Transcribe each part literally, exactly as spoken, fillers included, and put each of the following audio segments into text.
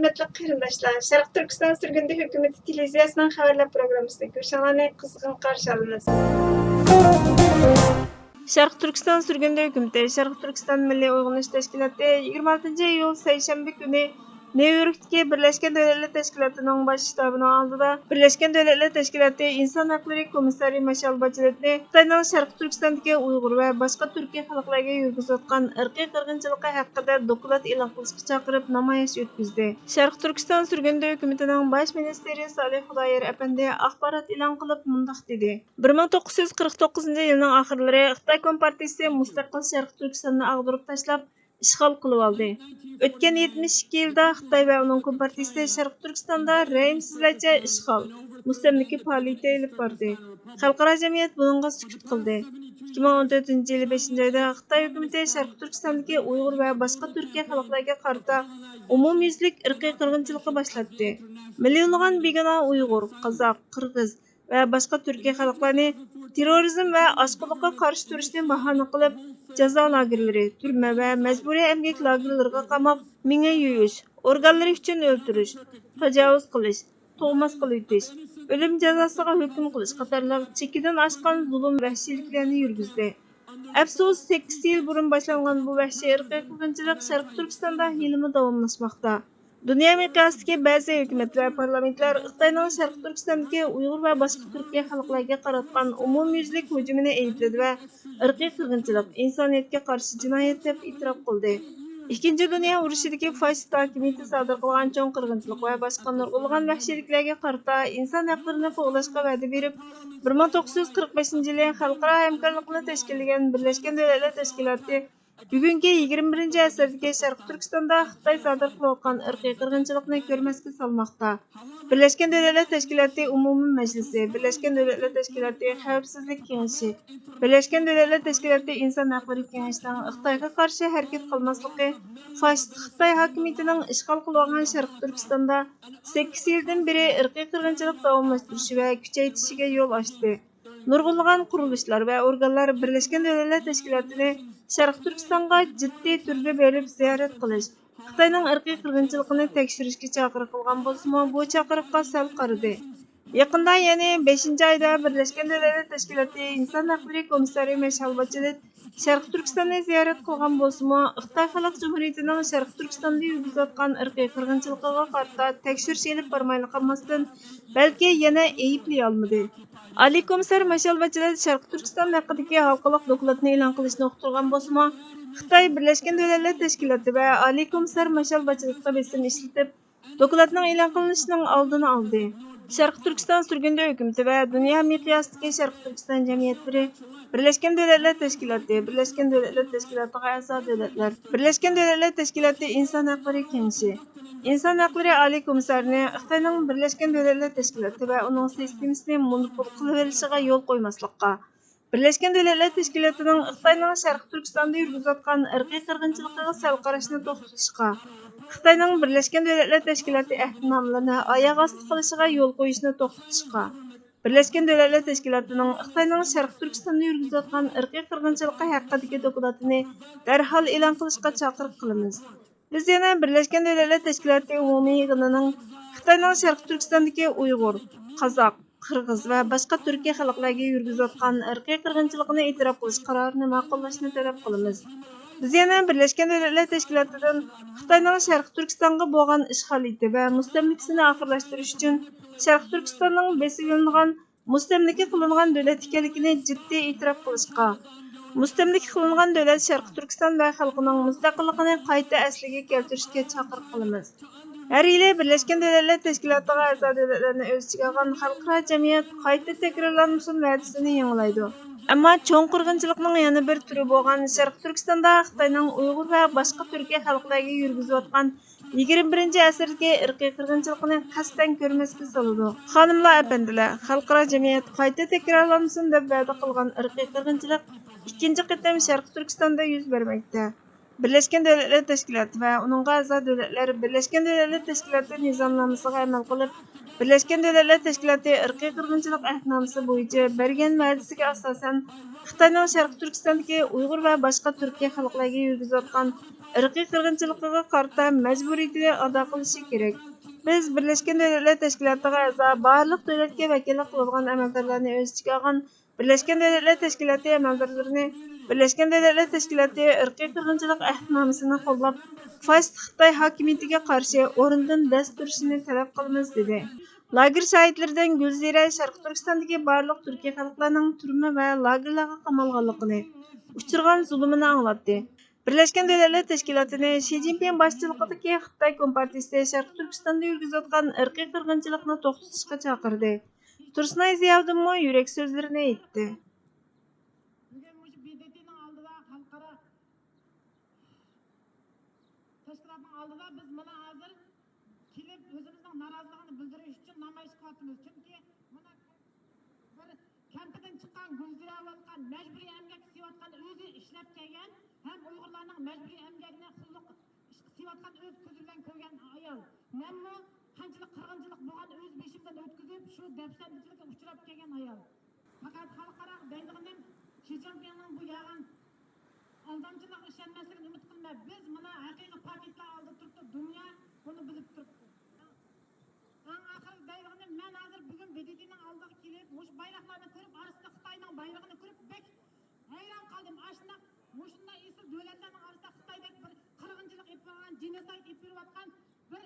ھۆرمەتلىك قېرىنداشلار، شەرقىي تۈركىستان سۈرگۈندە ھۆكۈمىتى تېلېۋىزىيەسىنىڭ خەۋەرلەر پروگراممىسىدىكى كۆرۈشۈڭلارنى قىزغىن قارشى ئالىمىز. شەرقىي تۈركىستان سۈرگۈندە ھۆكۈمىتى، شەرقىي تۈركىستان مىللىي ئويغىنىش تەشكىلاتى يىگىرمە ئالتىنچى ئىيۇل سەيشەنبە كۈنى نيۇ يوركتىكى بىرلەشكەن دۆلەتلەر تەشكىلاتىنىڭ باش شتابىنىڭ ئالدىدا بىرلەشكەن دۆلەتلەر تەشكىلاتى ئىنسان ھەقلىرى كومىسسارى مىشېل باچېلېتنى خىتاينىڭ شەرقىي تۈركىستاندىكى ئۇيغۇر ۋە باشقا تۈركىي خەلقلەرگە يۈرگۈزۈۋاتقان ئىرقىي قىرغىنچىلىقى ھەققىدە دوكلات ئېلان قىلىشقا چاقىرىپ نامايىش ئۆتكۈزدى. شەرقىي تۈركىستان سۈرگۈندە ھۆكۈمىتىنىڭ باش مىنىستىرى سالىھ خۇدايار ئەپەندى ئاخبارات ئېلان قىلىپ مۇنداق دېدى: بىر مىڭ توققۇز يۈز قىرىق توققۇزىنچى يىلنىڭ ئاخىرلىرى خىتاي كومپارتىيىسى مۇستەقىل شەرقىي تۈركىستاننى ئاغدۇرۇپ تاشلاپ، ئىشغال قىلىۋالدى. ئۆتكەن يەتمىش ئىككى يىلدا خىتاي ۋە ئۇنىڭ كومپارتىيىسى شەرقىي تۈركىستاندا رەھىمسىزلەرچە ئىشغال، مۇستەملىكە پائالىيىتى ئېلىپ باردى. خەلقئارا جەمئىيەت بۇنىڭغا سۈكۈت قىلدى. ئىككى مىڭ ئون تۆتىنچى يىلى بەشىنچى ئايدا خىتاي ھۆكۈمىتى شەرقىي تۈركىستاندىكى ئۇيغۇر ۋە باشقا تۈركىي خەلقلەرگە قارىتا ئومۇميۈزلۈك ئىرقىي قىرغىنچىلىقى باشلاتتى. مىليونلىغان بىگۇناھ ئۇيغۇر، قازاق، قىرغىز، ۋە باشقا تۈركىي خەلقلەرنى تېررورىزم ۋە ئاشقۇنلۇققا قارشى تۇرۇشنى باھانە قىلىپ جازا لاگېرلىرى، تۈرمە ۋە مەجبۇرىي ئەمگەك لاگېرلىرىغا قاماپ، مېڭە يۇيۇش، ئورگانلىرى ئۈچۈن ئۆلتۈرۈش، تاجاۋۇز قىلىش، تۇغماس قىلىۋېتىش، ئۆلۈم جازاسىغا ھۆكۈم قىلىش قاتارلىق چېكىدىن ئاشقان زۇلۇم، ۋەھشىيلىكلەرنى يۈرگۈزدى. ئەپسۇس، سەككىز يىل بۇرۇن باشلانغان بۇ ۋەھشىي ئىرقىي قىرغىنچىلىق شەرقىي تۈركىستاندا ھېلىمۇ داۋاملاشماقتا. دۇنيا مىقياسىدىكى بەزى ھۆكۈمەت ۋە پارلامېنتلار خىتاينىڭ شەرقىي تۈركىستاندىكى ئۇيغۇر ۋە باشقا تۈركىي خەلقلەرگە قاراتقان ئومۇميۈزلۈك ھۇجۇمىنى ئەيىبلىدى ۋە ئىرقىي قىرغىنچىلىق، ئىنسانىيەتكە قارشى جىنايەت دەپ ئېتىراپ قىلدى. ئىككىنچى دۇنيا ئۇرۇشىدىكى فاشىست ھاكىمىيىتى سادىر قىلغان چوڭ قىرغىنچىلىق ۋە باشقا نۇرغۇنلىغان ۋەھشىيلىكلەرگە قارىتا ئىنسان ھەقلىرىنى قوغداشقا ۋەدە بېرىپ، بىر مىڭ توققۇز يۈز قىرىق بەشىنچى يىلى خەلقئارا ھەمكارلىقنى تەشكىللىگەن بىرلەشكەن دۆلەتلەر تەشكىلاتى بۈگۈنكى يىگىرمە بىرىنچى ئەسىردىكى شەرقىي تۈركىستاندا خىتاي سادىر قىلىۋاتقان ئىرقىي قىرغىنچىلىقنى كۆرمەسكە سالماقتا. بىرلەشكەن دۆلەتلەر تەشكىلاتى ئومۇمىي مەجلىسى، بىرلەشكەن دۆلەتلەر تەشكىلاتى خەۋپسىزلىك كېڭىشى، بىرلەشكەن دۆلەتلەر تەشكىلاتى ئىنسان ھەقلىرى كېڭىشىنىڭ خىتايغا قارشى ھەرىكەت قىلماسلىقى فاشىست خىتاي ھاكىمىيىتىنىڭ ئىشغال قىلىۋالغان شەرقىي تۈركىستاندا سەككىز يىلدىن بېرى ئىرقىي قىرغىنچىلىق داۋاملاشتۇرۇشى ۋە كۈچەيتىشىگە يول ئاچتى. نۇرغۇنلىغان قۇرۇلۇشلار ۋە ئورگانلار بىرلەشكەن دۆلەتلەر تەشكىلاتىنى شەرقىي تۈركىستانغا جىددىي تۈردە بېرىپ زىيارەت قىلىش، خىتاينىڭ ئىرقىي قىرغىنچىلىقىنى تەكشۈرۈشكە چاقىرىق قىلغان بولسىمۇ، بۇ چاقىرىققا سەل قارىدى. يېقىندا، يەنى بەشىنچى ئايدا بىرلەشكەن دۆلەتلەر تەشكىلاتى ئىنسان ھەقلىرى كومىسسارى مىشېل باچېلېت شەرقىي تۈركىستاننى زىيارەت قىلغان بولسىمۇ، خىتاي خەلق جۇمھۇرىيىتىنىڭ شەرقىي تۈركىستاندا يۈرگۈزۈۋاتقان ئىرقىي قىرغىنچىلىقىغا قارىتا تەكشۈرۈش ئېلىپ بارمايلا قالماستىن، بەلكى يەنە ئەيىبلىيالمىدى. ئالىي كومىسسار مىشېل باچېلېت شەرقىي تۈركىستان ھەققىدىكى ھالقىلىق دوكلاتنى ئېلان قىلىشنى ئۇقتۇرغان بولسىمۇ، خىتاي بىرلەشكەن دۆلەتلەر تەشكىلاتى ۋە ئالىي كومىسسار مىشېل باچېلېتقا بېسىم ئىشلىتىپ، دوكلاتنىڭ ئېلان قىلىنىشىنىڭ ئالدىنى ئالدى. شەرقىي تۈركىستان سۈرگۈندە ھۆكۈمىتى ۋە دۇنيا مىقياسىدىكى شەرقىي تۈركىستان جەمئىيەتلىرى، بىرلەشكەن دۆلەتلەر تەشكىلاتى، بىرلەشكەن دۆلەتلەر تەشكىلاتىغا ئەزا دۆلەتلەر، بىرلەشكەن دۆلەتلەر تەشكىلاتى ئىنسان ھەقلىرى كېڭىشى، ئىنسان ھەقلىرى ئالىي كومىسسارىنى خىتاينىڭ بىرلەشكەن دۆلەتلەر تەشكىلاتى ۋە ئۇنىڭ سىستېمىسىنى مونوپول قىلىۋېلىشىغا يول قويماسلىققا، بىرلەشكەن دۆلەتلەر تەشكىلاتىنىڭ خىتاينىڭ شەرقىي تۈركىستاندا يۈرگۈزۈۋاتقان ئىرقىي قىرغىنچىلىقىغا سەل قاراشنى توختىتىشقا، خىتاينىڭ بىرلەشكەن دۆلەتلەر تەشكىلاتى ئەھدىنامىلىرىنى ئاياغ ئاستى قىلىشىغا يول قويۇشنى توختىتىشقا، بىرلەشكەن دۆلەتلەر تەشكىلاتىنىڭ خىتاينىڭ شەرقىي تۈركىستاندا يۈرگۈزۈۋاتقان ئىرقىي قىرغىنچىلىقى ھەققىدىكى دوكلاتىنى دەرھال ئېلان قىلىشقا چاقىرىق قىلىمىز. بىز يەنە بىرلەشكەن دۆلەتلەر تەشكىلاتى ئومۇمىي يىغىنىنىڭ خىتاينىڭ شەرقىي تۈركىستاندىكى ئۇيغۇر، قازاق، قىرغىز ۋە باشقا تۈركىي خەلقلەرگە يۈرگۈزۈۋاتقان ئىرقىي قىرغىنچىلىقىنى ئېتىراپ قىلىش قارارىنى ماقۇللاشنى تەلەپ قىلىمىز. بىز يەنە بىرلەشكەن دۆلەتلەر تەشكىلاتىدىن خىتاينىڭ شەرقىي تۈركىستانغا بولغان ئىشغالىيىتى ۋە مۇستەملىكىسىنى ئاخىرلاشتۇرۇش ئۈچۈن شەرقىي تۈركىستاننىڭ بېسىۋېلىنغان مۇستەملىكە قىلىنغان دۆلەت ئىكەنلىكىنى جىددىي ئېتىراپ قىلىشقا، مۇستەملىكە قىلىنغان دۆلەت شەرقىي تۈركىستان ۋە خەلقىنىڭ مۇستەقىللىقىنى قايتا ئەسلىگە كەلتۈرۈشكە چاقىرىق قىلىمىز. ھەر يىلى بىرلەشكەن دۆلەتلەر تەشكىلاتىغا ئەزا دۆلەتلەرنى ئۆز ئىچىگە ئالغان خەلقئارا جەمئىيەت قايتا تەكرارلانمىسۇن ۋەدىسىنى يېڭىلايدۇ. ئەمما چوڭ قىرغىنچىلىقنىڭ يەنە بىر تۈرى بولغان شەرقىي تۈركىستاندا خىتاينىڭ ئۇيغۇر ۋە باشقا تۈركىي خەلقلەرگە يۈرگۈزۈۋاتقان يىگىرمە بىرىنچى ئەسىردىكى ئىرقىي قىرغىنچىلىقىنى قەستەن كۆرمەسكە سالىدۇ. خانىملار، ئەپەندىلەر، خەلقئارا جەمئىيەت قايتا تەكرارلانمىسۇن دەپ ۋەدە قىلغان ئىرقىي قىرغىنچىلىق ئىككىنچى قېتىم شەرقىي تۈركىستاندا يۈز بەرمەكتە. بىرلەشكەن دۆلەتلەر تەشكىلاتى ۋە ئۇنىڭغا ئەزا دۆلەتلەر بىرلەشكەن دۆلەتلەر تەشكىلاتى نىزامنامىسىغا ئەمەل قىلىپ، بىرلەشكەن دۆلەتلەر تەشكىلاتى ئىرقىي قىرغىنچىلىق ئەھدىنامىسى بويىچە بەرگەن ۋەدىسىگە ئاساسەن، خىتاينىڭ شەرقىي تۈركىستاندىكى ئۇيغۇر ۋە باشقا تۈركىي خەلقلەرگە يۈرگۈزۈۋاتقان ئىرقىي قىرغىنچىلىقىغا قارىتا مەجبۇرىيىتىنى ئادا قىلىشى كېرەك. بىز بىرلەشكەن دۆلەتلەر تەشكىلاتىغا ئەزا بارلىق دۆلەتكە ۋەكىللىك قىلىدىغان ئەمەلدارلارنى ئۆز ئىچىگە ئالغان بىرلەشكەن دۆلەتلەر تەشكىلاتى ئەمەلدارلىرىنى بىرلەشكەن دۆلەتلەر تەشكىلاتى ئىرقىي قىرغىنچىلىق ئەھدىنامىسىنى قوللاپ، فاشىست خىتاي ھاكىمىيىتىگە قارشى ئورنىدىن دەس تۇرۇشىنى تەلەپ قىلىمىز، دېدى. لاگېر شاھىتلىرىدىن گۈلزىرە شەرقىي تۈركىستاندىكى بارلىق تۈركىي خەلقلەرنىڭ تۈرمە ۋە لاگېرلارغا قامالغانلىقىنى، ئۇچرىغان زۇلۇمىنى ئاڭلاتتى. بىرلەشكەن دۆلەتلەر تەشكىلاتىنى شى جىنپىڭ باشچىلىقىدىكى خىتاي كومپارتىيىسى شەرقىي تۈركىستاندا يۈرگۈزۈۋاتقان ئىرقىي قىرغىنچىلىقنى توختىتىشقا چاقىردى. تۇرسۇنئاي زىياۋۇدۇنمۇ يۈرەك سۆزلىرىنى ئېيتتى. بۈگۈن مۇشۇ ب د ت نىڭ ئالدىدا، خەلقئارا تەشكىلاتنىڭ ئالدىدا بىز مانا ھازىر كېلىپ، ئۆزىمىزنىڭ نارازىلىقىنى بىلدۈرۈش ئۈچۈن نامايىش قىلىۋاتىمىز. چۈنكى مانا بىر كەمپىدىن چىققان، گۈلزىرە بولغان، مەجبۇرىي ئەمگەك قىلىۋاتقان، ئۆزى ئىشلەپ كەلگەن ھەم ئۇيغۇرلارنىڭ مەجبۇرىي ئەمگىكىنى، قۇللۇق ئىش قىلىۋاتقان ئۆز كۆزى بىلەن كۆرگەن ئايال. مەنمۇ قانچىلىك قىرغىنچىلىق بولغان ئۆز بېشىمدىن ئۆتكۈزۈپ، شۇ دەپسەندىچىلىككە ئۇچراپ كەلگەن ئايال. پەقەت خەلقئارا دەيدىغىنىم، شى جىنپىڭنىڭ بۇ يالغان ئالدامچىلىقىغا ئىشەنمەسلىكىنى ئۈمىد قىلىمەن. بىز مانا ھەقىقىي پاكىتلار ئالدىدا تۇرۇپتۇ، دۇنيا بۇنى بىلىپ تۇرۇپتۇ. ئەڭ ئاخىرىدا دەيدىغىنىم، مەن ھازىر بۈگۈن ب د ت نىڭ ئالدىغا كېلىپ، مۇشۇ بايراقلارنى كۆرۈپ، ئارىسىدا خىتاينىڭ بايرىقىنى كۆرۈپ، بەك ھەيران قالدىم. ئاشۇنداق، مۇشۇنداق ئېسىل دۆلەتلەرنىڭ ئارىسىدا خىتايدەك بىر قىرغىنچىلىق ئېلىپ بارغان، جېنوسايد ئېلىپ بېرىۋاتقان، بىر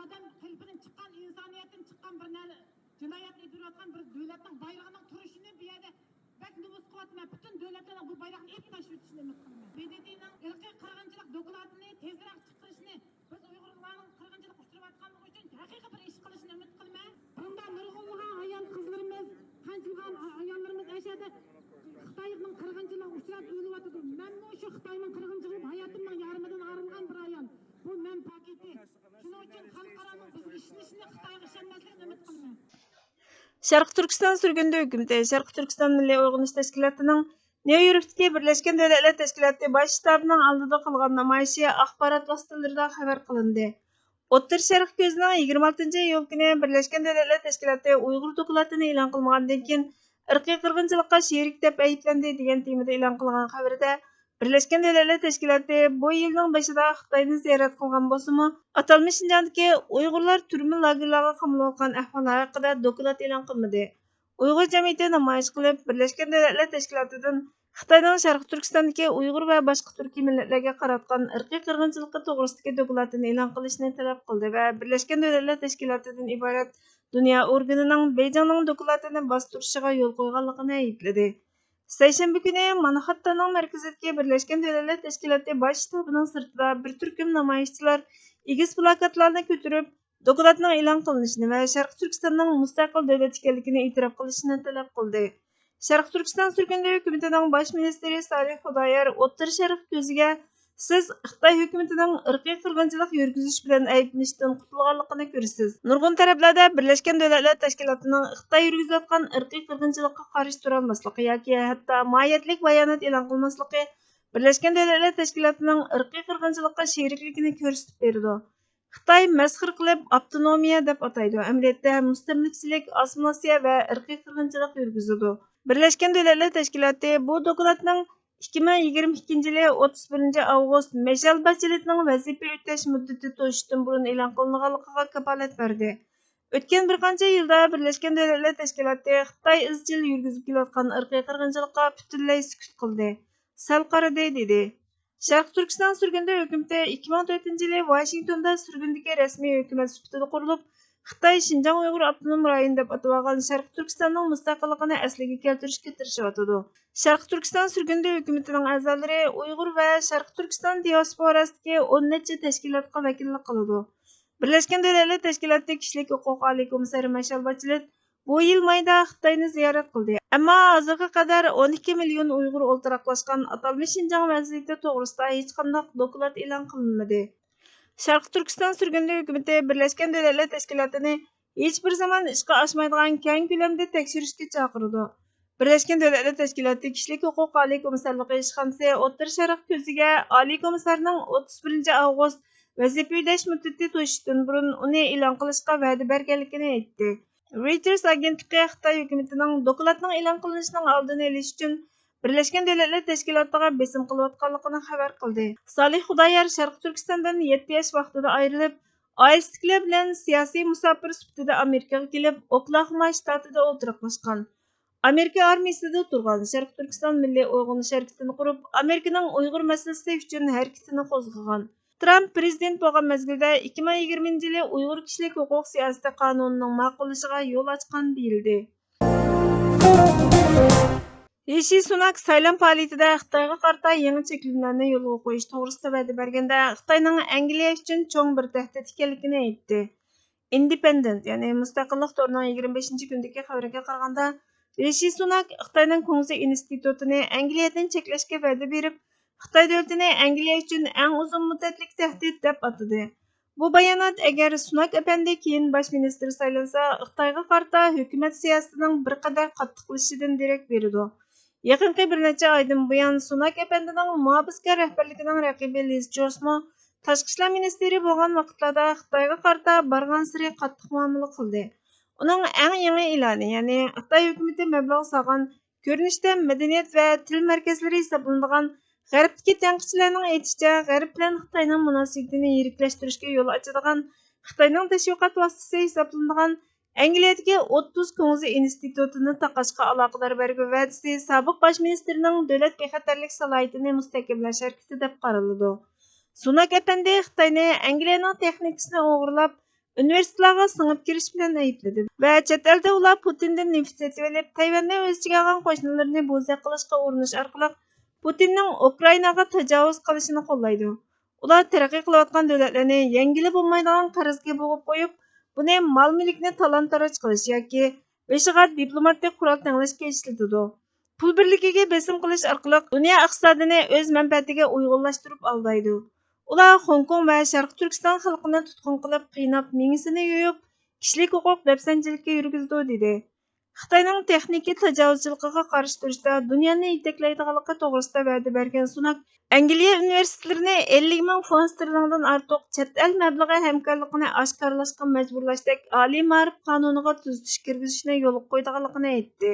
ئادەم قېلىپىدىن چىققان، ئىنسانىيەتتىن چىققان بىر نەرسە، جىنايەتنى ئېلىپ بېرىۋاتقان بىر دۆلەتنىڭ بايرىقىنىڭ تۇرۇشىنى بۇ يەردە بەك نومۇس قىلىۋاتىمەن. پۈتۈن دۆلەتلەرنىڭ بۇ بايراقنى ئېلىپ تاشلىۋېتىشىنى ئۈمىد قىلىمەن. ب د ت نىڭ ئىرقىي قىرغىنچىلىق دوكلاتىنى تېزرەك چىقىرىشىنى، بىز ئۇيغۇرلارنىڭ قىرغىنچىلىققا ئۇچراۋاتقانلىقى ئۈچۈن ھەقىقىي بىر ئىش قىلىشىنى ئۈمىد قىلىمەن. بۇندا نۇرغۇنلىغان ئايال قىزلىرىمىز، قانچىلىغان ئاياللىرىمىز ئەشەدە خىتاينىڭ قىرغىنچىلىقىغا ئۇچراپ ئۆلۈۋاتىدۇ. مەنمۇ شۇ خىتاينىڭ قىرغىنچىلىقىنى ھاياتىمنىڭ يارىمىدىن ئايرىلغان بىر ئايال. بۇ مەن پاكىتى. شۇنىڭ ئۈچۈن خەلقئارانىڭ بىزگە ئىشىنىشىنى، خىتايغا ئىشەنمەسلىكىنى ئۈمىد قىلىمەن. شەرقىي تۈركىستان سۈرگۈندە ھۆكۈمىتى شەرقىي تۈركىستان مىللىي ئويغىنىش تەشكىلاتىنىڭ نيۇ يوركتىكى بىرلەشكەن دۆلەتلەر تەشكىلاتى باش شتابىنىڭ ئالدىدا قىلغان نامايىشى ئاخبارات ۋاسىتىلىرىدا خەۋەر قىلىندى. ئوتتۇرا شەرق كۆزىنىڭ يىگىرمە ئالتىنچى ئىيۇل كۈنى بىرلەشكەن دۆلەتلەر تەشكىلاتى ئۇيغۇر دوكلاتىنى ئېلان قىلمىغاندىن كېيىن، ئىرقىي قىرغىنچىلىققا شېرىك دەپ ئەيىبلەندى، دېگەن تېمىدا ئېلان قىلغان خەۋىرىدە، بىرلەشكەن دۆلەتلەر تەشكىلاتى بۇ يىلنىڭ بېشىدا خىتاينى زىيارەت قىلغان بولسىمۇ، ئاتالمىش شىنجاڭدىكى ئۇيغۇرلار تۈرمە لاگېرلارغا قامىلىۋاتقان ئەھۋاللار ھەققىدە دوكلات ئېلان قىلمىدى. ئۇيغۇر جەمئىيىتى نامايىش قىلىپ، بىرلەشكەن دۆلەتلەر تەشكىلاتىدىن خىتاينىڭ شەرقىي تۈركىستاندىكى ئۇيغۇر ۋە باشقا تۈركىي مىللەتلەرگە قاراتقان ئىرقىي قىرغىنچىلىقى توغرىسىدىكى دوكلاتىنى ئېلان قىلىشنى تەلەپ قىلدى ۋە بىرلەشكەن دۆلەتلەر تەشكىلاتىدىن ئىبارەت دۇنيا ئورگىنىنىڭ بېيجىڭنىڭ دوكلاتىنى باستۇرۇشىغا يول قويغانلىقىنى ئەيىبلىدى. سەيشەنبە كۈنى مانھاتتاننىڭ مەركىزىدىكى بىرلەشكەن دۆلەتلەر تەشكىلاتى باش شتابىنىڭ سىرتىدا بىر تۈركۈم نامايىشچىلار ئېگىز پىلاكاتلارنى كۆتۈرۈپ، دوكلاتنىڭ ئېلان قىلىنىشىنى ۋە شەرقىي تۈركىستاننىڭ مۇستەقىل دۆلەت ئىكەنلىكىنى ئېتىراپ قىلىشىنى تەلەپ قىلدى. شەرقىي تۈركىستان سۈرگۈندە ھۆكۈمىتىنىڭ باش مىنىستىرى سالىھ خۇدايار ئوتتۇرا شەرق كۆزىگە، سىز خىتاي ھۆكۈمىتىنىڭ ئىرقىي قىرغىنچىلىق يۈرگۈزۈش بىلەن ئەيىبلىنىشتىن قۇتۇلغانلىقىنى كۆرىسىز. نۇرغۇن تەرەپلەردە بىرلەشكەن دۆلەتلەر تەشكىلاتىنىڭ خىتاي يۈرگۈزۈۋاتقان ئىرقىي قىرغىنچىلىققا قارشى تۇرالماسلىقى ياكى ھەتتا ماھىيەتلىك بايانات ئېلان قىلماسلىقى بىرلەشكەن دۆلەتلەر تەشكىلاتىنىڭ ئىرقىي قىرغىنچىلىققا شېرىكلىكىنى كۆرسىتىپ بېرىدۇ. خىتاي مەسخىرە قىلىپ ئاپتونومىيە دەپ ئاتايدۇ، ئەمەلىيەتتە مۇستەملىكىچىلىك، ئاسسىمىلياتسىيە ۋە ئىرقىي قىرغىنچىلىق يۈرگۈزىدۇ. بىرلەشكەن دۆلەتلەر تەشكىلاتى بۇ دوكلاتنىڭ ئىككى مىڭ يىگىرمە ئىككىنچى يىلى ئوتتۇز بىرىنچى ئاۋغۇست مىشېل باچېلېتنىڭ ۋەزىپە ئۆتەش مۇددىتى توشۇشتىن بۇرۇن ئېلان قىلىنغانلىقىغا كاپالەت بەردى. ئۆتكەن بىر قانچە يىلدا بىرلەشكەن دۆلەتلەر تەشكىلاتى خىتاي ئىزچىل يۈرگۈزۈپ كېلىۋاتقان ئىرقىي قىرغىنچىلىققا پۈتۈنلەي سۈكۈت قىلدى، سەل قارىدى، دېدى. شەرقىي تۈركىستان سۈرگۈندە ھۆكۈمىتى ئىككى مىڭ تۆتىنچى يىلى ۋاشىنگتوندا سۈرگۈندىكى رەسمىي ھۆكۈمەت سۈپىتىدە قۇرۇلۇپ، خىتاي شىنجاڭ ئۇيغۇر ئاپتونوم رايونى دەپ ئاتىۋالغان شەرقىي تۈركىستاننىڭ مۇستەقىللىقىنى ئەسلىگە كەلتۈرۈشكە تىرىشىۋاتىدۇ. شەرقىي تۈركىستان سۈرگۈندە ھۆكۈمىتىنىڭ ئەزالىرى ئۇيغۇر ۋە شەرقىي تۈركىستان دىياسپوراسىدىكى ئون نەچچە تەشكىلاتقا ۋەكىللىك قىلىدۇ. بىرلەشكەن دۆلەتلەر تەشكىلاتى كىشىلىك ھوقۇق ئالىي كومىسسارى مىشېل باچېلېت بۇ يىل مايدا خىتاينى زىيارەت قىلدى، ئەمما ھازىرغا قەدەر ئون ئىككى مىليون ئۇيغۇر ئولتۇراقلاشقان ئاتالمىش شىنجاڭ ۋەزىيىتى توغرىسىدا ھېچقانداق دوكلات ئېلان قىلىنمىدى. شەرقىي تۈركىستان سۈرگۈندە ھۆكۈمىتى بىرلەشكەن دۆلەتلەر تەشكىلاتىنى ھېچبىر زامان ئىشقا ئاشمايدىغان كەڭ كۆلەمدە تەكشۈرۈشكە چاقىرىدۇ. بىرلەشكەن دۆلەتلەر تەشكىلاتى كىشىلىك ھوقۇق ئالىي كومىسسارلىقى ئىشخانىسى ئوتتۇرا شەرق كۆزىگە ئالىي كومىسسارنىڭ ئوتتۇز بىرىنچى ئاۋغۇست ۋەزىپە ئۆتەش مۇددىتى توشۇشتىن بۇرۇن ئۇنى ئېلان قىلىشقا ۋەدە بەرگەنلىكىنى ئېيتتى. رويتېرس ئاگېنتلىقى خىتاي ھۆكۈمىتىنىڭ دوكلاتنىڭ ئېلان قىلىنىشىنىڭ ئالدىنى ئېلىش ئۈچۈن بىرلەشكەن دۆلەتلەر تەشكىلاتىغا بېسىم قىلىۋاتقانلىقىنى خەۋەر قىلدى. سالىھ خۇدايار شەرقىي تۈركىستاندىن يەتتە ياش ۋاقتىدا ئايرىلىپ، ئائىلىسىدىكىلەر بىلەن سىياسىي مۇساپىر سۈپىتىدە ئامېرىكىغا كېلىپ، ئوكلاھوما شتاتىدا ئولتۇراقلاشقان. ئامېرىكا ئارمىيىسىدا تۇرغان، شەرقىي تۈركىستان مىللىي ئويغىنىش ھەرىكىتىنى قۇرۇپ، ئامېرىكىنىڭ ئۇيغۇر مەسىلىسى ئۈچۈن ھەرىكىتىنى قوزغىغان. ترامپ پىرېزىدېنت بولغان مەزگىلدە ئىككى مىڭ يىگىرمىنچى يىلى ئۇيغۇر كىشىلىك ھوقۇق سىياسىتى قانۇنىنىڭ ماقۇللىشىغا يول ئاچقان دېيىلدى. رىشى سۇناك سايلام پائالىيىتىدە خىتايغا قارىتا يېڭى چەكلىمىلەرنى يولغا قويۇش توغرىسىدا ۋەدە بەرگەندە، خىتاينىڭ ئەنگلىيە ئۈچۈن چوڭ بىر تەھدىت ئىكەنلىكىنى ئېيتتى. ئىندېپېندېنت، يەنى مۇستەقىللىق تورىنىڭ يىگىرمە بەشىنچى كۈندىكى خەۋىرىگە قارىغاندا، رىشى سۇناك خىتاينىڭ كۇڭزى ئىنستىتۇتىنى ئەنگلىيەدىن چەكلەشكە ۋەدە بېرىپ، خىتاي دۆلىتىنى ئەنگلىيە ئۈچۈن ئەڭ ئۇزۇن مۇددەتلىك تەھدىت دەپ ئاتىدى. بۇ بايانات، ئەگەر سۇناك ئەپەندى كېيىن باش مىنىستىر سايلانسا، خىتايغا قارىتا ھۆكۈمەت سىياسىتىنىڭ بىر قەدەر قاتتىقلىشىشىدىن دېرەك بېرىدۇ. يېقىنقى بىر نەچچە ئايدىن بۇيان، سۇناك ئەپەندىنىڭ مۇھاپىزىتكار رەھبەرلىكىنىڭ رەقىبى لىز جوسمۇ تاشقى ئىشلار مىنىستىرى بولغان ۋاقىتلاردا خىتايغا قارىتا بارغانسېرى قاتتىق مۇئامىلە قىلدى. ئۇنىڭ ئەڭ يېڭى ئېلانى، يەنى خىتاي ھۆكۈمىتى مەبلەغ سالغان، كۆرۈنۈشتە مەدەنىيەت ۋە تىل مەركەزلىرى ھېسابلىنىدىغان غەربتىكى تەنقىدچىلەرنىڭ ئېيتىشىچە، غەرب بىلەن خىتاينىڭ مۇناسىۋىتىنى يىرىكلەشتۈرۈشكە يول ئاچىدىغان، خىتاينىڭ تەشۋىقات ۋاسىتىسى ھېسابلىنىدىغان ئەنگلىيەدىكى ئوتتۇز كۇڭزى ئىنستىتۇتىنى تاقاشقا ئالاقىدار بەرگۈ ۋەدىسى سابىق باش مىنىستىرنىڭ دۆلەت بىخەتەرلىك سالاھىيىتىنى مۇستەھكەملەش ھەرىكىتى دەپ قارىلىدۇ. سۇناك ئەپەندى خىتاينى ئەنگلىيەنىڭ تېخنىكىسىنى ئوغرىلاپ، ئۇنىۋېرسىتېتلارغا سىڭىپ كىرىش بىلەن ئەيىبلىدى ۋە چەت ئەلدە ئۇلار پۇتىندىن نېفىت سېتىۋېلىپ، تەيۋەننى ئۆز ئىچىگە ئالغان قوشنىلىرىنى بوزەك قىلىشقا ئۇرۇنۇش ئارقىلىق پۇتىننىڭ ئۇكرائىناغا تاجاۋۇز قىلىشىنى قوللايدۇ. ئۇلار تەرەققىي قىلىۋاتقان دۆلەتلەرنى يەڭگىلى بولمايدىغان قەرزگە بوغۇپ قويۇپ، بۇنى مال-مۈلۈكنى تالان-تاراج قىلىش ياكى بېشىغا دىپلوماتىك قورال تەڭلەشكە ئىشلىتىدۇ. پۇل بىرلىكىگە بېسىم قىلىش ئارقىلىق دۇنيا ئىقتىسادىنى ئۆز مەنپەئەتىگە ئۇيغۇنلاشتۇرۇپ ئالدايدۇ. ئۇلار خوڭكوڭ ۋە شەرقىي تۈركىستان خەلقىنى تۇتقۇن قىلىپ، قىيناپ، مېڭىسىنى يويۇپ، كىشىلىك ھوقۇق دەپسەندىچىلىككە يۈرگۈزىدۇ، دېدى. خىتاينىڭ تېخنىكا تاجاۋۇزچىلىقىغا قارشى تۇرۇشتا دۇنيانى يېتەكلەيدىغانلىقى توغرىسىدا ۋەدە بەرگەن سۇناك، ئەنگلىيە ئۇنىۋېرسىتېتلىرىنى ئەللىك مىڭ فونت ستېرلىڭدىن ئارتۇق چەت ئەل مەبلىغى ھەمكارلىقىنى ئاشكارىلاشقا مەجبۇرلاشتەك ئالىي مائارىپ قانۇنىغا تۈزىتىش كىرگۈزۈشنى يولغا قويىدىغانلىقىنى ئېيتتى.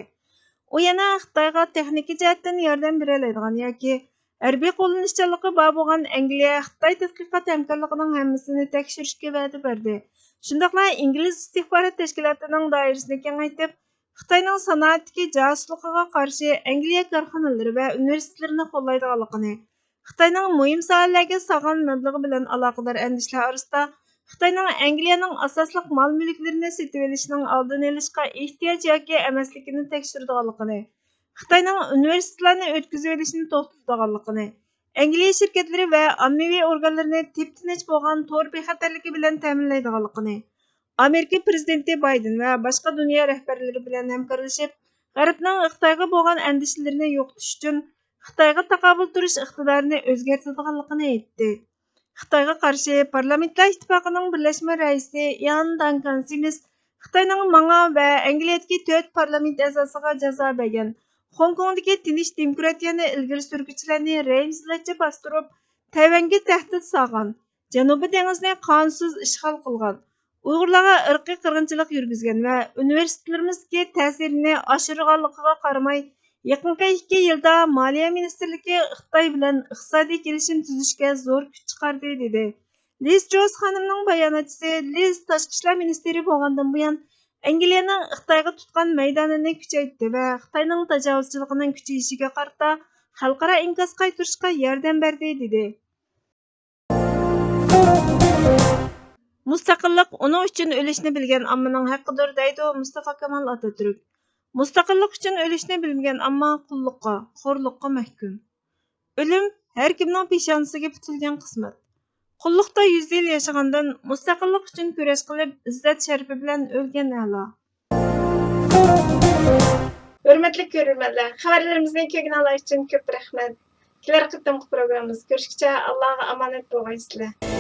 ئۇ يەنە خىتايغا تېخنىكا جەھەتتىن ياردەم بېرەلەيدىغان ياكى ھەربىي قوللىنىشچانلىقى بار بولغان ئەنگلىيە خىتاي تەتقىقات ھەمكارلىقىنىڭ ھەممىسىنى تەكشۈرۈشكە ۋەدە بەردى. شۇنداقلا ئىنگلىز ئىستىخبارات تەشكىلاتىنىڭ دائىرىسىنى كېڭەيتىپ، خىتاينىڭ سانائەتتىكى جاسۇسلۇقىغا قارشى ئەنگلىيە كارخانىلىرى ۋە ئۇنىۋېرسىتېتلىرىنى قوللايدىغانلىقىنى، خىتاينىڭ مۇھىم ساھەلەرگە سالغان مەبلىغى بىلەن ئالاقىدار ئەندىشىلەر ئارىسىدا خىتاينىڭ ئەنگلىيەنىڭ ئاساسلىق مال-مۈلۈكلىرىنى سېتىۋېلىشىنىڭ ئالدىنى ئېلىشقا ئېھتىياج ياكى ئەمەسلىكىنى تەكشۈرىدىغانلىقىنى، خىتاينىڭ ئۇنىۋېرسىتېتلارنى ئۆتكۈزۈۋېلىشنى توختىتىدىغانلىقىنى، ئەنگلىيە شىركەتلىرى ۋە ئاممىۋى ئورگانلىرىنى تىپتىنچ بولغان تور بىخەتەرلىكى بىلەن تەمىنلەيدىغانلىقىنى، ئامېرىكا پىرېزىدېنتى بايدېن ۋە باشقا دۇنيا رەھبەرلىرى بىلەن ھەمكارلىشىپ، غەربنىڭ خىتايغا بولغان ئەندىشىلىرىنى يوقىتىش ئۈچۈن خىتايغا تاقابىل تۇرۇش ئىقتىدارىنى ئۆزگەرتىدىغانلىقىنى ئېيتتى. خىتايغا قارشى پارلامېنتلار ئىتتىپاقىنىڭ بىرلەشمە رەئىسى يان دانكان سىمىس خىتاينىڭ ماڭا ۋە ئەنگلىيەدىكى تۆت پارلامېنت ئەزاسىغا جازا بەرگەن، خوڭكوڭدىكى تىنچ دېموكراتىيەنى ئىلگىرى سۈرگۈچىلەرنى رەھىمسىزلەرچە باستۇرۇپ، تەيۋەنگە تەھدىت سالغان، جەنۇبىي دېڭىزنى قانۇنسىز ئىشغال قىلغان، ئۇيغۇرلارغا ئىرقىي قىرغىنچىلىق يۈرگۈزگەن ۋە ئۇنىۋېرسىتېتلىرىمىزدىكى تەسىرىنى ئاشۇرغانلىقىغا قارىماي، يېقىنقى ئىككى يىلدا مالىيە مىنىستىرلىكى خىتاي بىلەن ئىقتىسادىي كېلىشىم تۈزۈشكە زور كۈچ چىقاردى، دېدى. لىز جوس خانىمنىڭ باياناتچىسى لىز تاشقى ئىشلار مىنىستىرى بولغاندىن بۇيان، ئەنگلىيەنىڭ خىتايغا تۇتقان مەيدانىنى كۈچەيتتى ۋە خىتاينىڭ تاجاۋۇزچىلىقىنىڭ كۈچىيىشىگە قارىتا خەلقئارا ئىنكاس قايتۇرۇشقا ياردەم بەردى، دېدى. مۇستەقىللىق ئۇنىڭ ئۈچۈن ئۆلۈشنى بىلگەن ئاممىنىڭ ھەققىدۇر، دەيدۇ مۇستافا كامال ئاتاتۈرك. مۇستەقىللىق ئۈچۈن ئۆلۈشنى بىلمىگەن ئامما قۇللۇققا، خورلۇققا مەھكۇم. ئۆلۈم ھەر كىمنىڭ پېشانىسىگە پۈتۈلگەن قىسمەت. قۇللۇقتا يۈز يىل ياشىغاندىن، مۇستەقىللىق ئۈچۈن كۈرەش قىلىپ، ئىززەت شەرىپى بىلەن ئۆلگەن ئەلا. ھۆرمەتلىك كۆرۈرمەنلەر، خەۋەرلىرىمىزنى كۆرگىنىڭلار ئۈچۈن كۆپ رەھمەت. كېلەر قېتىمقى پروگراممىمىزدا كۆرۈشكىچە ئاللاغا ئامانەت بولغايسىلەر.